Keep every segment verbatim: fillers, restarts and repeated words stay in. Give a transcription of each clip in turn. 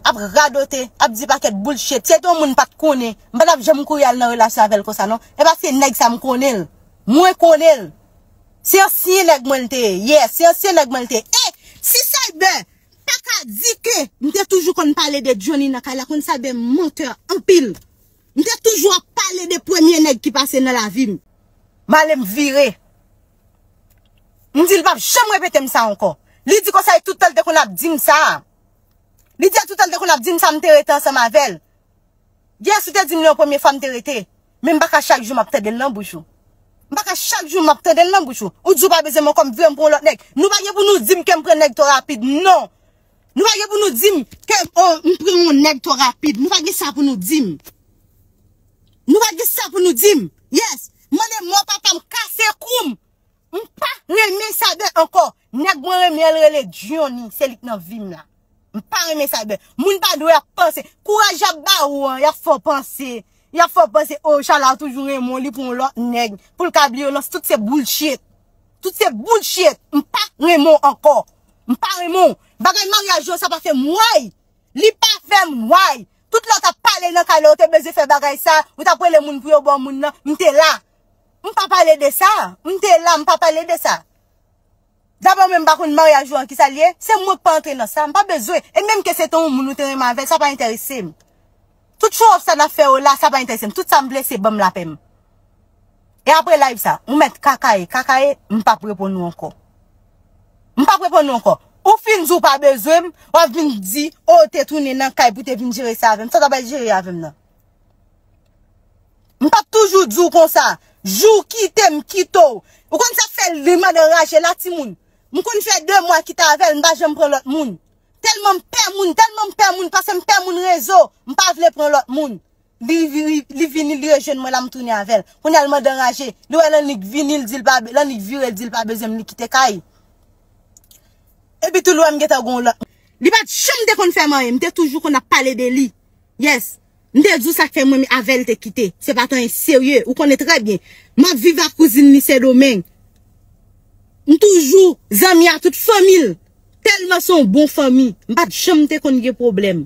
ap radote, ap di pakèt bullshit. Si se te yon moun m pa t konnen, m pa t ap janm kouri al nan relasyon avè l konsa non. E pa se nèg sa m konnen l. Mwen konnen l. Se ansyen nèg mwen l te ye. Yes, se ansyen nèg mwen l te ye. E si Cyber pa ka di ke m te toujou konn pale de Johnny nan kay la, konn Cyber mantè anpil. M te toujou ap pale de premye nèg ki pase nan lavi m. M ale m vire. M di l p ap janm repete m sa ankò. Li di konsa e tout tan l te konn ap di m sa. Li di e tout tan l te konn ap di m sa, m te rete ansanm avè l. Yes, ou te di m li yon premye fwa m te rete. Men m pa ka chak jou m ap tande l nan bouch ou. M pa ka chak jou m ap tande l nan bouch ou. Ou di w pa bezwen m ankò, m vire m pran yon lòt nèg. Nou pa gen pou nou di m ke m pran nèg twò rapid, non. Nou pa gen pou nou di m ke, oh, m pran yon nèg twò rapid. Nou pa gen sa pou nou di m. Nou pa gen sa pou nou di m. Yes. Mande mò papa m kase kou m. M pa renmen Cyber ankò. Nèg mwen renmen an rele Johnny. Se li k nan vi m la. M pa renmen Cyber. Moun pa dwe ap panse. Kouraj y ap ba ou an, y ap fè w panse. Y ap fè w panse, oh, Shala toujou renmen w, li pran yon lòt nèg. Pou l ka bliye w, non, tout se bullshit. Tout se bullshit. M pa renmen w ankò. M pa renmen w. Bagay maryaj yo, sa pa fè m wè. Li pa fè m wè. Tout lè w t ap pale nan kay la, ou te bezwen fè bagay sa, ou t ap rele moun pou yo ba w moun nan, m te la. M pa pale de sa. M te la, m pa pale de sa. Dabò menm m pa konn maryaj ou an ki sa l ye, se mwen k pa antre nan sa, m pa bezwen. E menm ke se te yon moun ou te renmen avè l, sa pa enterese m. Tout show off sa n ap fè yo la, sa pa enterese m. Tout sa m vle, se ban m lapè m. E apre live sa, ou mèt kakaye, kakaye, m p ap reponn ou ankò. M p ap reponn ou ankò. Ou fin di w pa bezwen m, w ap vin di, oh, ou te tounen nan kay pou te vin jere sa avè m. Sa w ta pral jere avè m nan? M p ap toujou di w konsa. Jou w kite m, m kite w. Ou konn sa k fè li mande raje la, timoun? M konn fè de mwa kite avè l, m pa janm pran lòt moun. Tèlman m pè moun, tèlman m pè moun, paske m pè moun rezo, m pa vle pran lòt moun. Li, li, li vini, li rejwenn mwen la, m tounen avè l. Kounye a l mande anraje. Li wè Lannik vini, l di l pa be-, Lannik vire, l di l pa bezwen m, li kite kay. Epi tou l wè m gentan gon lòt. Li pa t janm te konn fè m anyen, m te toujou konn ap pale de li. Yes. M te di w sa k fè mwen avè l te kite. Se pa t anyen serye, ou konnen trè byen. M ap viv ak kouzin li Sendomeng. M toujou zanmi a tout fanmi l. Tèlman se yon bon fanmi. M pa t janm te konn gen pwoblèm.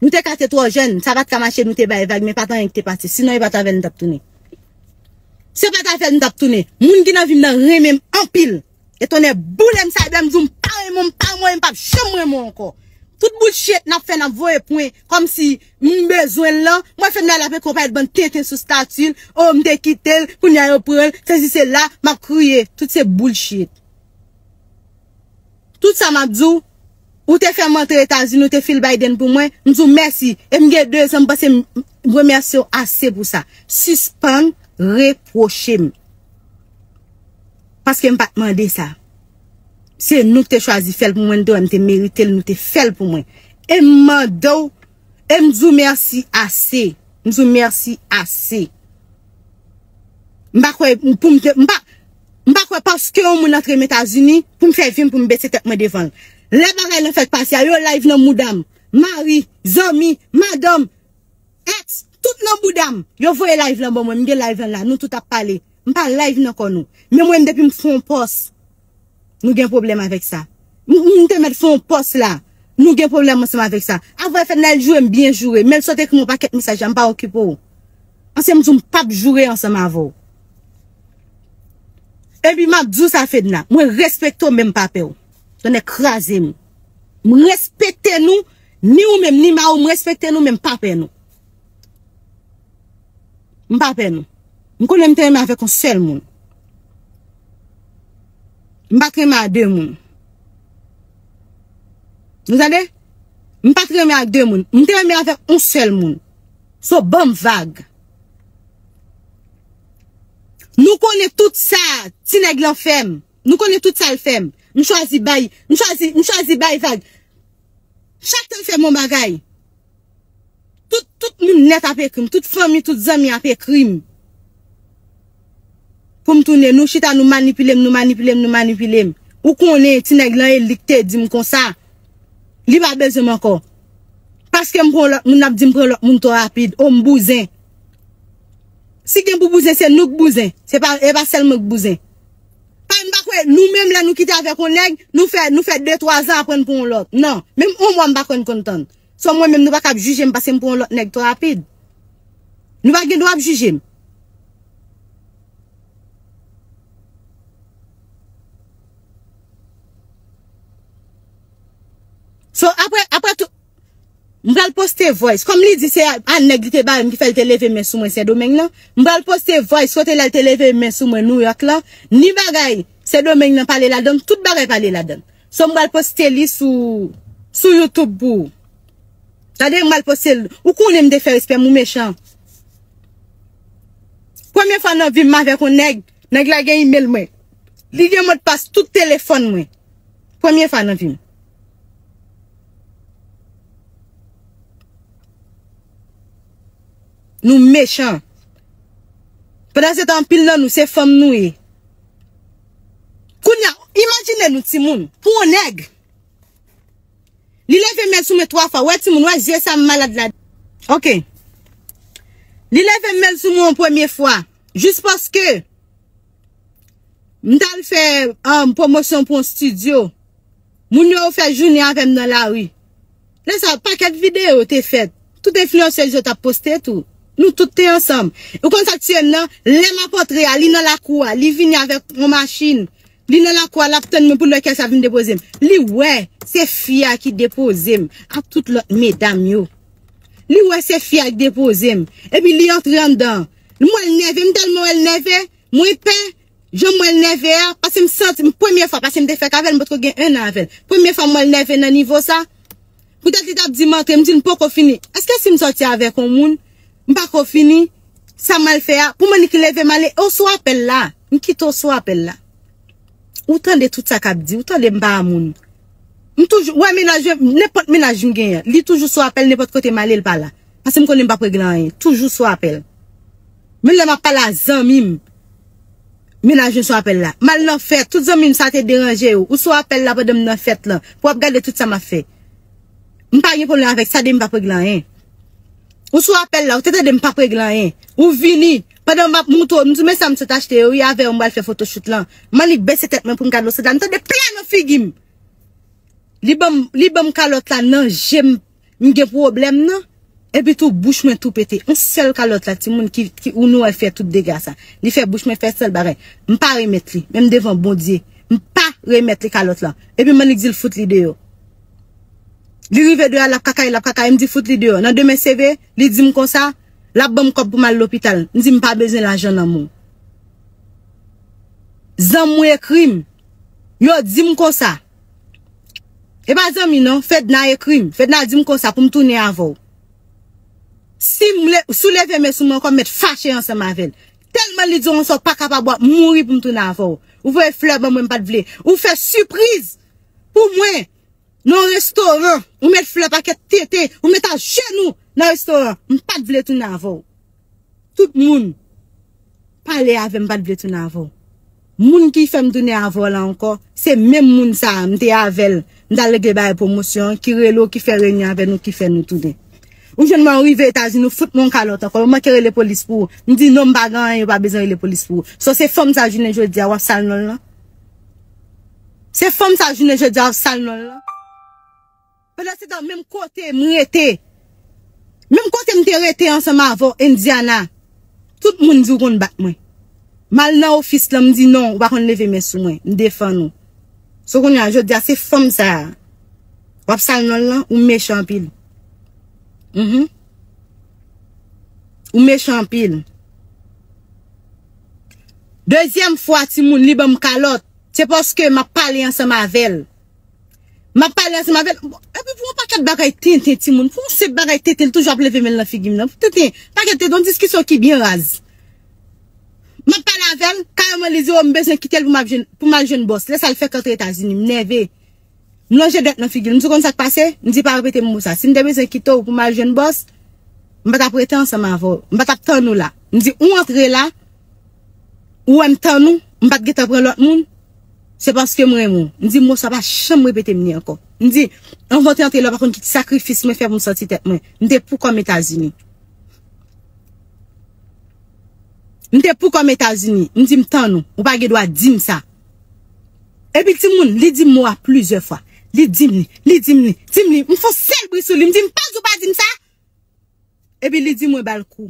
Nou te ka te twò jèn, sa pa t ka mache, nou te bay vag, men pa t anyen ki te pase. Sinon, e pa t avè l m t ap tounen. Se pa t avè l m t ap tounen. Moun ki nan vi m nan renmen m anpil. E tonnè boule m sa, ebyen m di w m pa renmen w, m pa renmen w, e m p ap janm renmen w ankò. Tout bullshit n ap fè, n ap voye pwen, kòmsi m bezwen l lan. Mwen fè m nan lapè konpayèt bann tenten sou stati l. Oh, m te kite l, kounye a yo pran l, sesi sela, m ap kriye. Tout se bullshit. Tout sa m ap di w, ou te fè m antre Etazini, ou te fil Biden pou mwen, m di w mèsi. E m gen de zan, m panse m, m remèsye w ase pou sa. Sispann repwoche m. Paske m pa t mande sa. Se nou ki te chwazi fè l pou mwen, nou te wè m te merite l, nou te fè l pou mwen. E m mande w, e m di w mèsi ase. M di w mèsi ase. M pa kwè pou m te, m pa, m pa kwè paske yon moun antre m Etazini pou m fè vi m, pou m bese tèt mwen devan l. Lè bagay lan fèk pase a, yo live nan mouda m. Mari, zanmi, madanm, ex, tout nan bouda m. Yo voye live lan ban mwen, m gen live lan la, nou tout ap pale. M pa live nan kò nou. Men mwen, depi m fè yon pòs, nou gen pwoblèm avèk sa. M, m te mèt fè yon pòs la. Nou gen pwoblèm ansanm avèk sa. Apre fèt la, l joure m byen joure. Men l sot ekri m yon pakèt mesaj la, m pa okipe w. Ansanm di w m p ap joure ansanm avè w. Epi m ap di w sa, Fedna, mwen respekte w, men m pa pè w. Tonnè kraze m. M respekte nou, ni ou menm, ni mari w, m respekte nou, men m pa pè nou. M pa pè nou. M konnen m te renmen avèk yon sèl moun. M pa t renmen ak de moun. Nou tande? M pa t renmen ak de moun. M te renmen avèk yon sèl moun. So, ban m vag. Nou konnen tout sa ti nèg lan fè m. Nou konnen tout sa l fè m. M chwazi bay, m chwazi, m chwazi bay vag. Chak tan l fè m yon bagay, tout, tout moun nèt ap ekri m, tout fanmi, tout zanmi ap ekri m. Pou m tounen, nou chita, nou manipile m, nou manipile m, nou manipile m. Ou konnen, ti nèg lan, e li k te di m konsa. Li pa bezwen m ankò. Paske m pran lòt moun, n ap di m pran lòt moun twò rapid. O, m bouzen. Si gen pou bouzen, se nou k bouzen. Se pa, e pa sèl mwen k bouzen. Pa, m pa kwè, nou menm lè nou kite avèk yon nèg, nou fè, nou fè de, twa zan apre n pran yon lòt. Non, menm yon mwa m pa kwè n konn tann. So mwen menm nou pa kab jije m paske m pran yon lòt nèg twò rapid. Nou pa gen dwa ap jije m. So apre, apre tout, m pral poste voice. Kòm li di se a, a nèg li te ba m ki fè l te leve men sou mwen Sendomeng nan. M pral poste voice kote lè l te leve men sou mwen Nouyòk lan. Ni bagay Sendomeng nan pale ladan, tout bagay pale ladan. So m pral poste li sou, sou YouTube pou ou. Tande, m pral poste l. Ou konnen m te fè respè m, ou mechan. Premye fwa nan vi m avèk yon nèg, nèg la gen email mwen. Li gen modpas tout telefòn mwen. Premye fwa nan vi m. Nou mechan. Pandan se tan, anpil nan nou, se fanm nou ye. Kounye a, imajine nou timoun, pou yon nèg. Li leve men sou mwen twa fwa. Wè timoun, wè zye sa m malad la. Ok. Li leve men sou mwen yon premye fwa. Jis paske m t al fè um, pwomosyon pou yon estidyo. Moun yo fè jounen avè m nan lari. Lè sa, pakèt videyo te fèt. Tout enfliyansèz yo t ap poste tou. Nou tout te ansanm. Ou konn sa k tiye m nan? Lè m ap antre a, li nan lakou a, li vini avèk yon machin. Li nan lakou a, l ap tann mwen pou lè kè sa vin depoze m. Li wè, se fi a ki depoze m ak tout lòt medam yo. Li wè se fi a ki depoze m. Epi li antre anndan. M wè l nève, m tèlman wè l nève, mwen pè. Jan m wè l nève a, paske m santi, m premye fwa, paske m te fèk avè l, m potko gen ennan avè l. Premye fwa m wè l nève nan nivo sa. Poutèt li t ap di m antre, m di l m poko fini. Èske si m sòti avèk yon moun, m pako fini, sa m al fè a, pou m annik leve m ale, ou sou apèl la, m kite w sou apèl la. Ou tande tout sa k ap di, ou tande m pa moun. M toujou, wè mennaj, nenpòt mennaj m genyen, li toujou sou apèl, nenpòt kote m ale, l pa la. Paske m konnen m p ap regle anyen, toujou sou apèl. Menm lè m ap pale a zanmi m, mennaj mwen sou apèl la. M al nan fèt, tout zanmi m sa te deranje yo. Ou sou apèl la pandan m nan fèt lan, pou w ap gade tout sa m ap fè. M pa gen pwoblèm avèk sa, de m p ap regle anyen. Ou sou apèl la, ou te tande m p ap regle anyen. Ou vini, pandan m ap montre w, m di w, men sa m sot achte yo, wi, avè w m pral fè fotochout lan. M annik bese tèt mwen pou m gade w, sot la, m tande pla nan figi m. Li ban m, li ban m kalòt la nan je m, m gen pwoblèm nan. Epi tou, bouch mwen tou pete. Yon sèl kalòt la, timoun, ki, ki, ou nou wè fè tout dega sa. Li fè bouch mwen fè sèl bagay. M pa remèt li, menm devan Bondye. M pa remèt li kalòt la. Epi m annik di l fout li deyò. Li rive deyò, l ap kakay, l ap kakay, m di fout li deyò. Nan demen seve, li di m konsa, l ap ban m kòb pou m al lopital. M di m pa bezwen lajan nan men w. Zanmi w ekri m. Yo di m konsa. E pa zanmi non, Fedna ekri m. Fedna di m konsa pou m tounen avè w. Si m le, si w leve men sou mwen ankò, m mèt fache ansanm avè l. Tèlman li di w konsa, w pa kapab, w ap mouri pou m tounen avè w. Ou voye flè ban mwen, m pa t vle. Ou fè sipriz pou mwen nan yon restoran. Ou met flè pakèt tenten, ou met ajenou nan restoran. M pa t vle tounen avè w. Tout moun pale avè m, m pa t vle tounen avè w. Moun ki fè m tounen avè w la ankò, se menm moun sa a, m te avè l, m t al regle bagay pwomosyon an, ki rele w, ki fè reyinyon avè nou, ki fè nou tounen. Ou jwenn mwen, ou rive Etazini, ou fout mwen yon kalòt ankò, ou manke rele polis pou ou. M di non, m pa gen anyen, ou pa bezwen rele polis pou ou. So, se fanm sa jounen jodi a, w ap sal non l lan? Se fanm sa jounen jodi a, w ap sal non l lan? Pandan se tan, menm kote m rete, menm kote m te rete ansanm avè w, Indiana, tout moun di w konn bat mwen. M al nan ofis lan, m di non, ou pa konn leve men sou mwen, m defann ou. So kounye a, jodi a, se fanm sa a. W ap sal non l lan, ou mechan anpil. Mhm. Ou mechan anpil. Dezyèm fwa, timoun, li ban m kalòt. Se paske m ap pale ansanm avè l. M ap pale ansanm avè l. Epi pou yon pakèt bagay tenten, timoun. Pou yon senp bagay tenten, li toujou ap leve men l nan figi m nan. Pou tenten, pakèt tenten, yon diskisyon ki byen raz. M ap pale avè l, kareman li di, o, m bezwen kite l pou m ap jwenn, pou m al jwenn bòs. Lè sa l fèk antre Etazini, m nève. M lonje dwèt nan figi l. M di, konn sa k pase? M di, pa repete m mo sa. Si m te bezwen kite w pou m al jwenn bòs, m pa t ap rete ansanm avè w. M pa t ap tann ou la. M di, ou antre la, ou wè m tann ou, m pa t gentan pran lòt moun, se paske m renmen w. M di, mo sa pa janm repete m li ankò. M di, anvan w te antre la, w pa konn ki sakrifis mwen fè pou m sòti tèt mwen. M te pou kò m Etazini. M te pou kò m Etazini. M di, m tann ou. Ou pa gen dwa di m sa. Epi timoun, li di m mo a plizyè fwa. Li di m li, li di m li, di m li, m fè yon sèl bri sou li, m di m pa di w pa di m sa. Epi li di mwen ba l kou.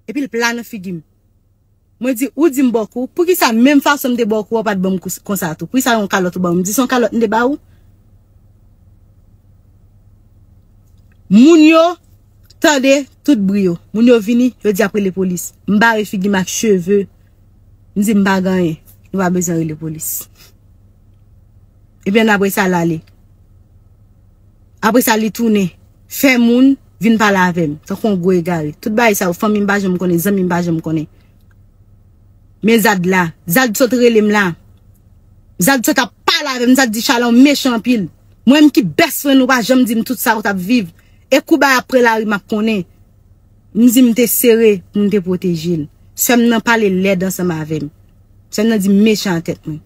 Epi l pla nan figi m. Mwen di, ou di m ba w kou, poukisa menm fason m te ba w kou, ou pa t ban m kou konsa tou? Poukisa yon kalòt ou ban m? M di se yon kalòt m te ba ou. Moun yo tande tout bri yo. Moun yo vini, yo di ap rele polis. M bare figi m ak cheve. M di m pa gen anyen. Nou pa bezwen rele polis. Ebyen apre sa l ale. Apre sa li tounen. Fè moun vin pale avè m. Tankou yon gwo egare. Tout bagay sa yo, fanmi m pa janm konnen, zanmi m pa janm konnen. Men Zad la. Zad sot rele m la. Zad sot ap pale avè m. Zad di Chala w mechan anpil. Mwen menm ki best friend ou pa janm di m tout sa ou t ap viv. E kou bay ap pre lari m ap konnen. M di m te sere pou m te pwoteje l. Sè m nan pale lèd ansanm avè m. Sè m nan di m mechan nan tèt mwen.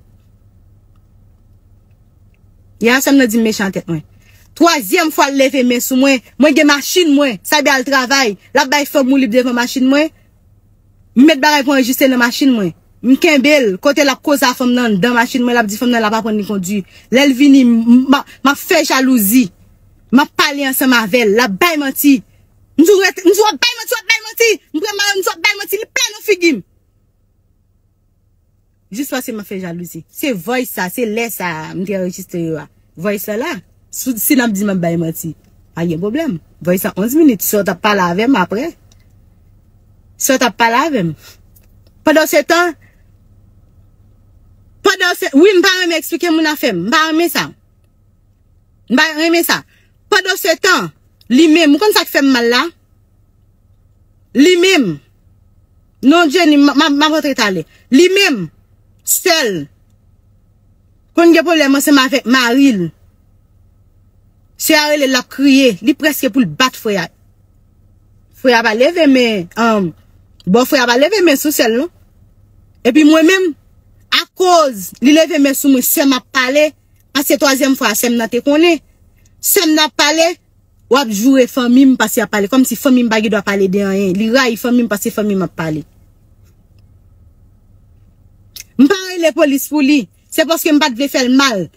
Ya, sè m nan di m mechan nan tèt mwen. Twazyèm fwa l leve men sou mwen. Mwen gen machin mwen. Sa byen al travay. L ap bay fanm ou lib devan machin mwen. M met bagay pou anrejistre nan machin mwen. M kenbe l. Kote l ap koze a fanm nan anndan machin mwen, l ap di fanm nan l ap aprann li kondui. Lè l vini, m, m, m ap fè jalouzi. M ap pale ansanm avè l. L ap bay manti. M di w ret, m di w ap bay manti, w ap bay manti. M pran mare, m di w ap bay manti. Li pla nan figi m. Jis paske m ap fè jalouzi. Se voice sa, se lè sa a, m te anrejistre yo a. Voice la la. Si, si n ap di m ap bay manti, pa gen pwoblèm. Voice la onz minit, si w t ap pale avè m apre. Si w t ap pale avè m. Pandan se tan, pandan se, wi, m pa renmen eksplike moun afè m. M pa renmen sa. M pa renmen sa. Pandan se tan, li menm, ou konn sa k fè m mal la? Li menm, non Jenny, m, m, m ap rantre talè. Li menm, sè l, konn gen pwoblèm ansanm avèk mari l. Sè a rele l, l ap kriye. Li prèske pou l bat frè a. Frè a pa leve men, um, bon, frè a pa leve men sou sè l, non. Epi mwen menm, akoz li leve men sou mwen, sè m ap pale, paske twazyèm fwa, sè m nan te konnen. Sè m nan ap pale, w ap joure fanmi m paske y ap pale. Kòmsi fanmi m pa gen dwa pale de anyen. Li rayi fanmi m paske fanmi m ap pale. M pa rele polis pou li. Se paske m pa t vle fè l mal.